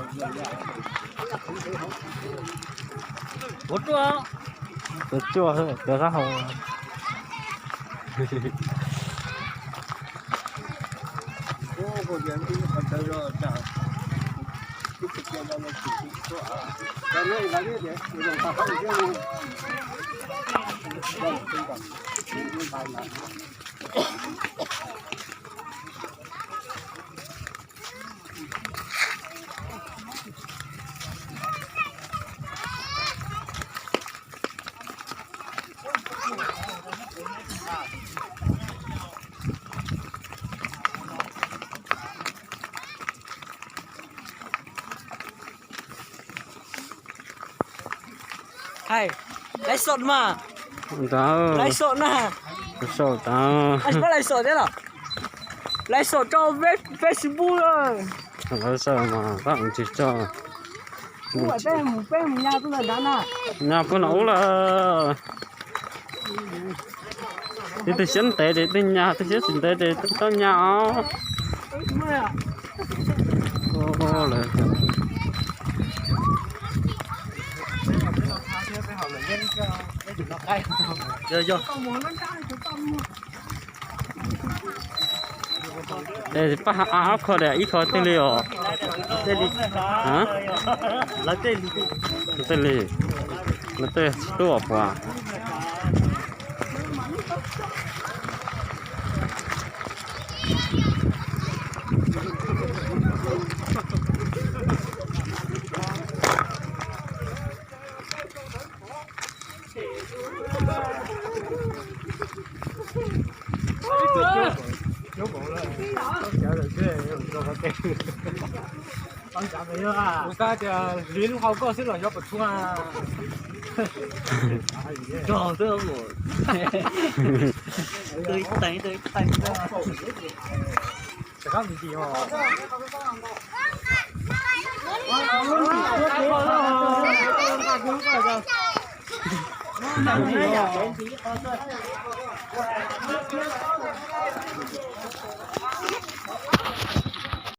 Ua ruaj, ua ruaj, ua rab hau. Hais, laiv sot mas. Laiv sot na. Laiv sot tas. Pab laiv sot thiab los? Laiv sot rau Facebook. Laiv sot mas pab mus tsis tso. Nyas puag nram ub lawm. Ib tug siab ntev ces ib tug nyas, ib tug siab tsis ntev ces tau nyas os. Pab a ob qho tias ib qho tej li os. Tej li, lawv tej tsis tuaj puas? Kuv xav tias hliv lub hau koj xwb los xyov puas tshuav. Rog xwb, tus ib teeg tus ib teeg.